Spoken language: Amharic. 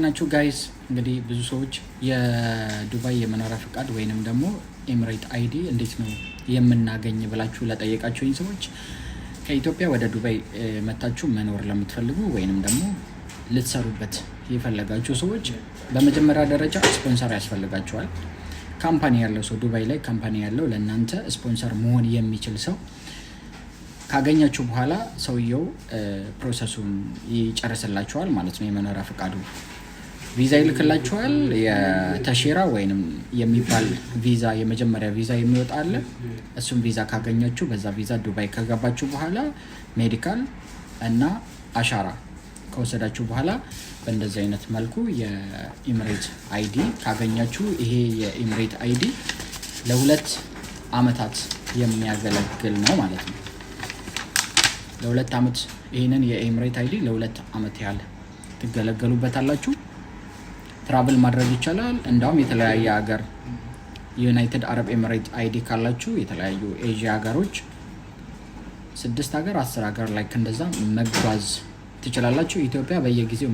ናችሁ guys? እንግዲህ ብዙ ሰዎች የዱባይ የመኖሪያ ፈቃድ ወይንም ደግሞ Emirate ID እንዴት ነው የምናገኝ ብላችሁ ለጠየቃችሁኝ ሰዎች፣ ከኢትዮጵያ ወደ ዱባይ መታችሁ መኖር ለምትፈልጉ ወይንም ደግሞ ልትሰሩበት የፈለጋችሁ ሰዎች በመጀመሪያ ደረጃ ስፖንሰር ያስፈልጋችኋል። Company ያለው ሰው፣ ዱባይ ላይ company ያለው፣ ለእናንተ ስፖንሰር መሆን የሚችል ሰው ካገኛችሁ በኋላ ሰውየው process ኡን ይጨርስላችኋል ማለት ነው። የመኖሪያ ፈቃዱ ቪዛ ይልክላችኋል። የተሺራ ወይንም የሚባል ቪዛ፣ የመጀመሪያ ቪዛ የሚወጣ አለ። እሱም ቪዛ ካገኛችሁ፣ በዛ ቪዛ ዱባይ ከገባችሁ በኋላ medical እና አሻራ ከወሰዳችሁ በኋላ በእንደዚህ አይነት መልኩ የ Emirate ID ካገኛችሁ፣ ይሄ የ Emirate ID ለ2 አመታት የሚያገለግል ነው ማለት ነው። ለ2 አመት ይህንን የ Emirate ID ለ2 አመት ያህል ትገለገሉበታላችሁ። Travel ማድረግ ይቻላል። እንዳውም የተለያየ ሀገር United Arab Emirate ID ካላችሁ የተለያዩ ኤዥያ ሀገሮች፣ ስድስት ሀገር፣ 10 ሀገር ላይ እንደዛ መጓዝ ትችላላችሁ። ኢትዮጵያ በየጊዜው